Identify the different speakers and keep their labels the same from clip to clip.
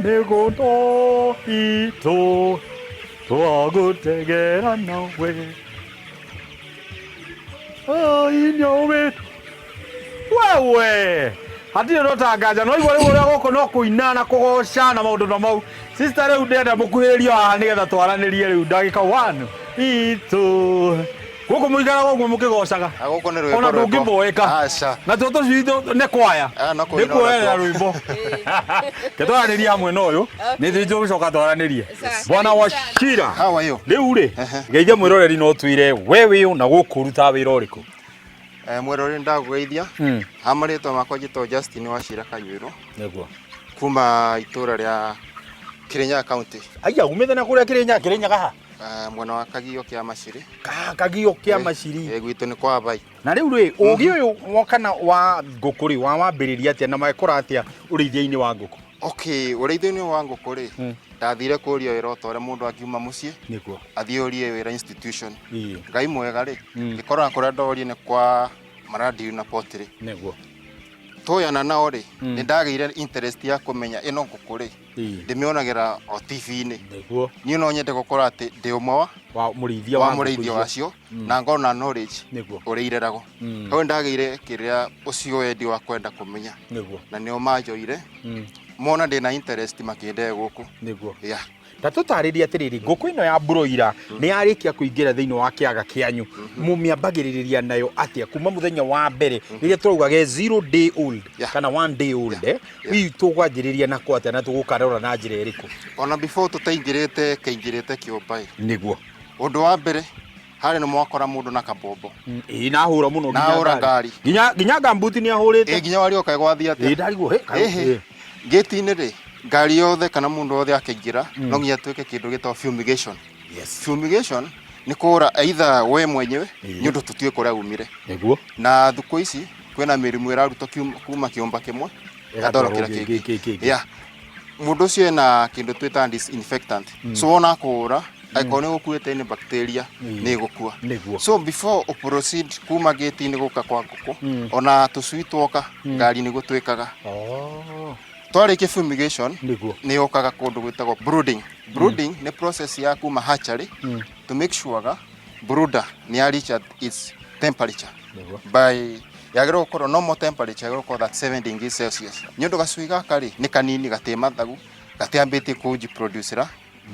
Speaker 1: Mĩgũnda itũ twagũtegera nawe inyo witũ wewe hatirĩ no tanganja no igua rĩu ũrĩa gũkũ no kũina na kũgoca na maũndũ ta mau. Sister, rĩu ndĩrenda mũkuhĩrĩrio haha nĩgetha twaranĩrie rĩu ndagĩka 1 itũ gũkũ mũikaraga ũguo mũkĩgocaga.
Speaker 2: Ah, gũkũ nĩ rwĩmbo
Speaker 1: Ona
Speaker 2: rwĩmbo.
Speaker 1: Ndũngĩmboeka.
Speaker 2: Aca.
Speaker 1: Na tuo tũcui nĩ kwaya.
Speaker 2: Ah, no kũina
Speaker 1: nĩ kuoerera
Speaker 2: onatuo.
Speaker 1: Rwĩmbo ke twaranĩrie hamwe na ũyũ nĩ ithuĩ tũgũcoka twaranĩrie.
Speaker 3: Sawa.
Speaker 1: Bwana Wachira,
Speaker 2: How are you?
Speaker 1: Rĩu rĩ, geithia mwĩroreri no twĩre we wĩ ũ na gũkũ ũrutaga wĩra ũrĩkũ?
Speaker 2: Mwĩroreri, ndagũgeithia. Ha marĩtwa makwa njĩtagwo Justin Wachira Kanyuĩrwo kuma itũra rĩa Kirinyaga County.
Speaker 1: Aya, umĩte na kũrĩa Kĩrĩnyaga, Kĩrĩnyaga ha?
Speaker 2: Mwena wa Kagio kĩa Maciri.
Speaker 1: Kagio kĩa Maciri.
Speaker 2: Gwitũ nĩ kwa Bai.
Speaker 1: Na rĩu rĩ, ũgĩ ũyũ wa kana wa ngũkũ rĩ, wa wambĩrĩria atĩa na magĩkũra atĩa ũrĩithia-inĩ wa ngũkũ?
Speaker 2: Okay, ũrĩithio-inĩ wa ngũkũ rĩ, ndathire kũria wĩra o ta ũrĩa mũndũ angiuma mũciĩ athiĩ ũrie wĩra institution. Ngai mwega rĩ, ngĩkora kũrĩa ndorie nĩ kwa Maradiu na Potri. Tũyana nao rĩ, nĩ ndagĩire interest ya kũmenya ĩno ngũkũ rĩ, ndĩmĩonagĩra o TV-inĩ. Niĩ no nyende gũkorwo atĩ ndĩ ũmwe wa
Speaker 1: Wa mũrĩithia
Speaker 2: wa
Speaker 1: wa ngũkũ
Speaker 2: mũrĩithia
Speaker 1: icio.
Speaker 2: Wacio na ngorwo na knowledge ũrĩa ireragwo. Hau nĩ ndagĩire kĩrĩa ũcio wendi wa kwenda kũmenya na nĩo manjoire mona ndĩna interest makĩndehe gũkũ. Yeah.
Speaker 1: Ta tũtarĩrie atĩrĩrĩ, ngũkũ ĩno ya broiler nĩ yarĩkia kũingĩra thĩinĩ wa kĩaga kĩanyu, mũmĩambagĩrĩria nayo atĩa kuma mũthenya wa mbere rĩrĩa tũrauga ge 0 day old kana 1 day old, eh? Hihi tũkwanjĩrĩria nako atĩa na tũgũkarora na njĩra ĩrĩkũ?
Speaker 2: Ona before tũtaingĩrĩte kaingĩrĩte kĩũmba ĩ, ũndũ wa mbere harĩa nĩ mwakora mũndũ na kabombo.
Speaker 1: Ĩĩ, nahũra mũno nginya
Speaker 2: Nahũra ngari.
Speaker 1: Nginya ngambuti nĩ ahũrĩte.
Speaker 2: Ĩ, nginya warioka gwathiĩ atĩa?
Speaker 1: Ĩĩ, ndarigwo he
Speaker 2: Ĩhĩ, gate-inĩ rĩ, ngari yothe kana mũndũ wothe akĩingĩra no nginya twĩke kĩndũ gĩtagwo fumigation. Fumigation nĩ kũra either we mwenyewe nĩ ũndũ tũtiũĩ kũrĩa umire. Na thukũ ici kwĩna mĩrimũ ĩrarutwo kuma kĩũmba kĩmwe
Speaker 1: ĩgatwarwo
Speaker 2: ĩgatwarwo kĩrĩa
Speaker 1: kĩngĩ,
Speaker 2: kĩngĩ.
Speaker 1: kĩngĩ.
Speaker 2: Yeah. Mũndũ ũcio ena kĩndũ twĩtaga disinfectant, so wona akũhũra, angĩkorwo nĩ gũkuĩte nĩ bacteria, nĩ ĩgũkua. So before ũ proceed kuma gate-inĩ gũka kwa ngũkũ, ona tũcui twoka ngari nĩguo twĩkaga. Twarĩkia fumigation, nĩ yũkaga kũndũ gwĩtagwo brooding. Brooding nĩ process ya kuma hatchery to make sure ga brooder nĩ ya reach at its temperature by yagĩrĩirwo gũkorwo normal temperature yagĩrĩirwo gũkorwo 37 degrees Celsius, nĩ ũndũ gacui gaka rĩ, nĩ kanini, gatĩ mathagu, gatiambĩtie kũjiproducera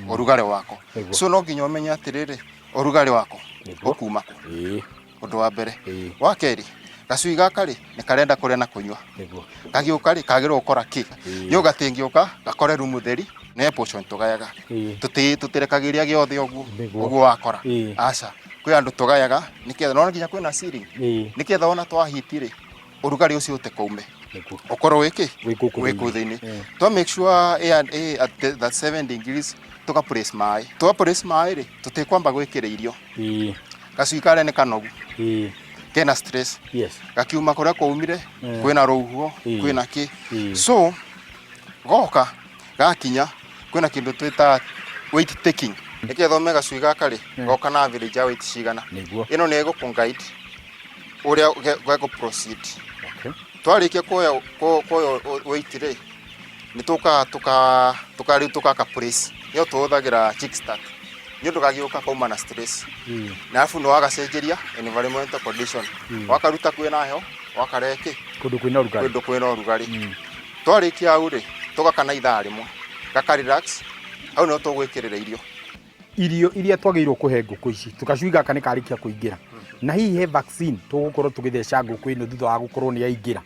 Speaker 2: ũrugarĩ wako. So no nginya ũmenye atĩrĩrĩ, ũrugarĩ wako ũkuma kũ? Ũndũ wa mbere. Wa kerĩ, gacui gaka rĩ, nĩ karenda kũrĩa na kũnyua. Gagĩũka rĩ, kagĩrĩirwo gũkora kĩ? Nĩ gatingĩũka gakore rumu theri nĩ portion tũgayaga. Tũtirekagĩria gĩothe ũguo ũguo wakora. Aca, kwĩ andũ tũgayaga nĩketha no nginya kwĩna ceiling nĩketha ona twahiti rĩ, ũrugarĩ ũcio ũtekaume, ũkorwo wĩ kĩ?
Speaker 1: Wĩ gũkũ
Speaker 2: wĩ kũu
Speaker 1: thĩinĩ.
Speaker 2: Thĩinĩ. Twa make sure ĩ at that 7 degrees, tũka place maĩ. Twa place maĩ rĩ, tũtikwamba gwĩkĩra irio. Gacui karĩa nĩ kanogu, kena stress, gakiuma kũrĩa kwaumire, kwĩna rũhuho, kwĩna kĩ. So goka gakinya kwĩna kĩndũ twĩtaga weight taking, nĩgetha ũmenye gacui gaka rĩ, goka na average ya weight cigana. Ĩno nĩ ĩgũkũ guide ũrĩa gegũ proceed. Twarĩkia kuoya weight rĩ, nĩ tũkaga tũka tũka rĩu tũgaka place nĩyo tũhũthagĩra chick start, nĩ ũndũ gagĩũka kauma na stress. Na arabu nĩ wagacenjeria environmental condition, wakaruta kwĩna heho, wakarehe kĩ?
Speaker 1: Kũndũ kwĩna ũrugarĩ.
Speaker 2: Kũndũ kwĩna ũrugarĩ. Twarĩkia hau rĩ, tũgaka na ithaa rĩmwe gaka relax, hau nĩho tũgwĩkĩrĩra irio.
Speaker 1: Irio iria twagĩrĩirwo kũhe ngũkũ ici tũgacui gaka nĩ karĩkia kũingĩra, na hihi he vaccine tũgũkorwo tũgĩtheca ngũkũ ĩno thutha wa gũkorwo nĩ yaingĩra?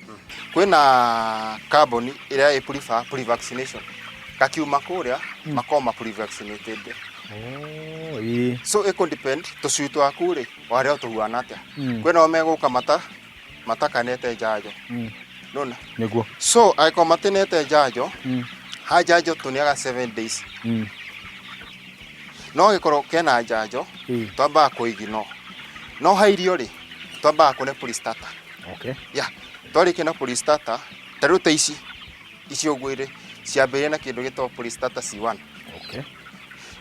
Speaker 2: Kwĩna kambuni ĩrĩa ĩ prefer pre-vaccination, gakiuma kũrĩa makorwo ma pre-vaccinated.
Speaker 1: Oh, ĩĩ.
Speaker 2: So ĩkũ depend tũcui twaku rĩ, warĩa tũhuana atĩa. Kwĩna o megũka mata matakanete njanjo, nona? So angĩkorwo matinete njanjo, ha njanjo tũneaga 7 days. No gĩkorwo kena njanjo, twambaga kũignore. No ha irio rĩ, twambaga kũne pre-starter. Ya twarĩkia na pre-starter, ta rĩu ta ici ici ũguo rĩ, ciambĩrĩria na kĩndũ gĩtagwo pre-starter C1.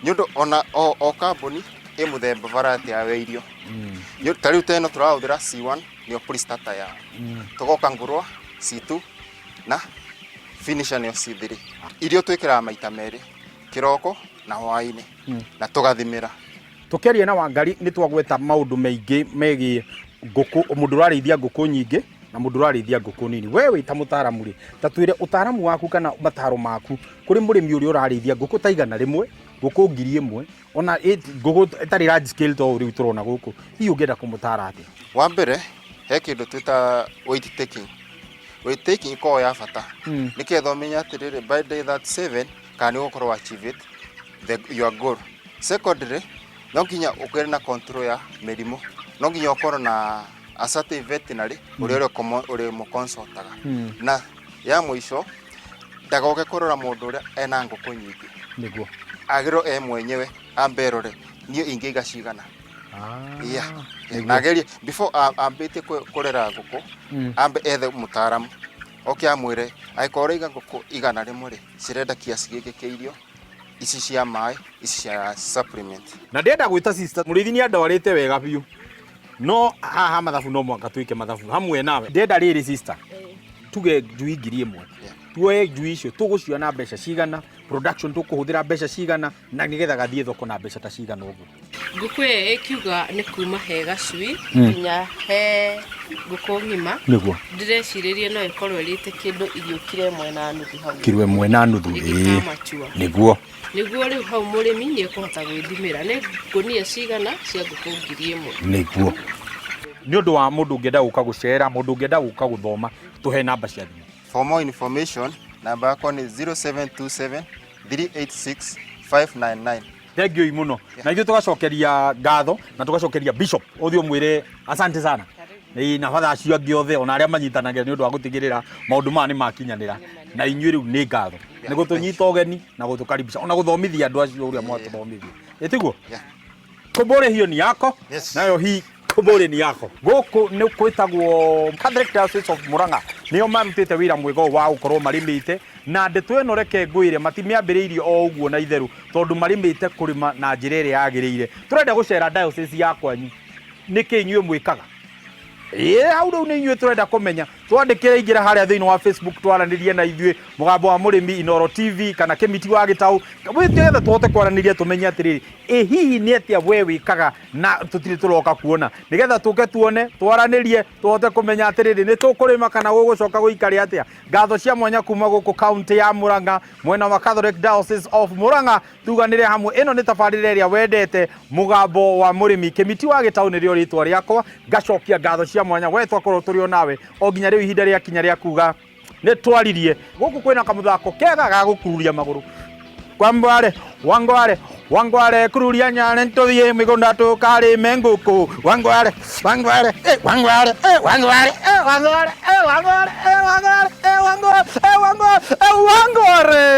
Speaker 2: Nĩ ũndũ ona o kambuni ĩ mũthemba variety yao ya irio. Ta rĩu ta ĩno tũrahũthĩra C1, nĩyo pre-starter yao. Tũgoka ngũrwa C2 na Finisher nĩyo C3. Irio twĩkĩraga maita merĩ, kĩroko na hwaĩ-inĩ, na tũgathimĩra.
Speaker 1: Tũkĩaria na Wangari nĩ twagweta maũndũ maingĩ megiĩ ngũkũ, mũndũ ũrarĩithia ngũkũ nyingĩ na mũndũ ũrarĩithia ngũkũ nini. We wĩ ta mũtaaramu rĩ, ta twĩre ũtaaramu waku kana mataro maku kũrĩ mũrĩmi ũrĩa ũrarĩithia ngũkũ ta 100, ngũkũ 1000, ona ngũkũ ĩtarĩ large scale ta ũũ rĩu tũrona gũkũ, hihi ũngĩenda kũmũtara atĩa?
Speaker 2: Wa mbere, he kĩndũ twĩta weight taking. Weight taking ĩkoragwo ya bata nĩketha ũmenye atĩrĩrĩ, by day 37 kana nĩ ũgũkorwo achieve it, your goal. Secondly, no nginya ũkorwo na control ya mĩrimũ, no nginya ũkorwo na a certain veterinary ũrĩa ũrĩmũconsultaga. Na ya mũico, ndagoke kũrora mũndũ ũrĩa ena ngũkũ nyingĩ. Agĩrĩirwo e mwenyewe ambe erore niĩ ingĩiga cigana. Yeah. Na agerie before ambĩtie kũrera ngũkũ, ambe ethe mũtaaramu oke amwĩre, angĩkorwo ũraiga ngũkũ 100 rĩ, cirenda kiasi gĩkĩ kĩa irio, ici cia maĩ, ici cia supplement.
Speaker 1: Na ndĩrenda gwĩta sister mũrĩithi nĩ andwarĩte wega biũ, no haha mathabu no mũhaka twĩke mathabu hamwe nawe. Ndĩrenda rĩrĩ sister, tuge njui 1000, tuoe njui icio tũgũcioya na mbeca cigana, production tũkũhũthĩra mbeca cigana, na nĩgetha gathiĩ thoko na mbeca ta cigana ũguo.
Speaker 3: Ngũkũ ĩyo ĩkiuga nĩ kuma he gacui nginya he ngũkũ ng'ima. Ndĩrecirĩria no ĩkorwo ĩrĩte kĩndũ irio kiro 1.5 hau.
Speaker 1: Kiro 1.5.
Speaker 3: Ĩgĩkamachua. Nĩguo rĩu hau mũrĩmi nĩ ekũhota gwĩthimĩra nĩ ngũnia cigana cia ngũkũ 1000.
Speaker 1: Nĩguo. Nĩ ũndũ wa mũndũ ũngĩenda gũka gũcera, mũndũ ũngĩenda gũka gũthoma, tũhe namba cia thimũ.
Speaker 2: For more information, namba yakwa nĩ 0727 386 599.
Speaker 1: Thank you mũno. Na ithuĩ tũgacokeria ngatho na tũgacokeria Bishop, ũthiĩ ũmwĩre asante sana. Ĩĩ, na batha acio angĩ othe ona arĩa manyitanagĩra nĩ ũndũ wa gũtigĩrĩra maũndũ maya nĩ makinyanĩra. Na inyuĩ rĩu nĩ ngatho nĩ gũtũnyita ũgeni na gũtũkaribisha ona gũthomithia andũ acio ũrĩa mwatũthomithia. Ĩtiguo?
Speaker 2: Yeah.
Speaker 1: Kombore hiyo ni yako.
Speaker 2: Yes.
Speaker 1: Nayo hii kombore ni yako. Gũkũ nĩ kwĩtagwo Catholic Diocese of Murang'a. Nĩo marutĩte wĩra mwega ũyũ wa gũkorwo marĩmĩte, na ndeto ĩno reke ngwĩre matimĩambĩrĩirie o ũguo na itherũ, tondũ marĩmĩte kũrĩma na njĩra ĩrĩa yagĩrĩire. Tũrenda gũcera diocese ya kwanyu, nĩkĩ inyuĩ mwĩkaga? Ĩĩ, hau rĩu nĩ inyuĩ tũrenda kũmenya. Twandĩkĩre, ingĩra harĩa thĩinĩ wa Facebook twaranĩrie na ithuĩ, Mũgambo wa Mũrĩmi, Inoro TV kana Kĩmiti wa Gĩtaũ, nĩgetha tũhote kwaranĩria tũmenye atĩrĩrĩ, ĩ hihi nĩ atĩa we wĩkaga na tũtirĩ tũroka kuona, nĩgetha tũke tuone, twaranĩrie, tũhote kũmenya atĩrĩrĩ, nĩ tũkũrĩma kana gũgũcoka gũikare atĩa. Ngatho cia mwanya kuma gũkũ kaunti ya Murang'a, mwena wa Catholic Diocese of Murang'a, tuganĩre hamwe. Ĩno nĩ tabarĩra ĩrĩa wendete, Mũgambo wa Mũrĩmi. Kĩmiti wa Gĩtaũ nĩrĩo rĩtwa rĩakwa. Ngacokia ngatho cia mwanya we twakorwo tũrĩ o nawe o nginya rĩu ihinda rĩa kinya rĩa kuga nĩ twaririe. Gũkũ kwĩna kamũthako kega ga gũkururia magũrũ. Kwambware wangware wangware kururia nyane tũthiĩ mĩgũnda tũkarĩme ngũkũ. Wangware wangware wangware wangware wangware wangware wangware wangware wangware wangware.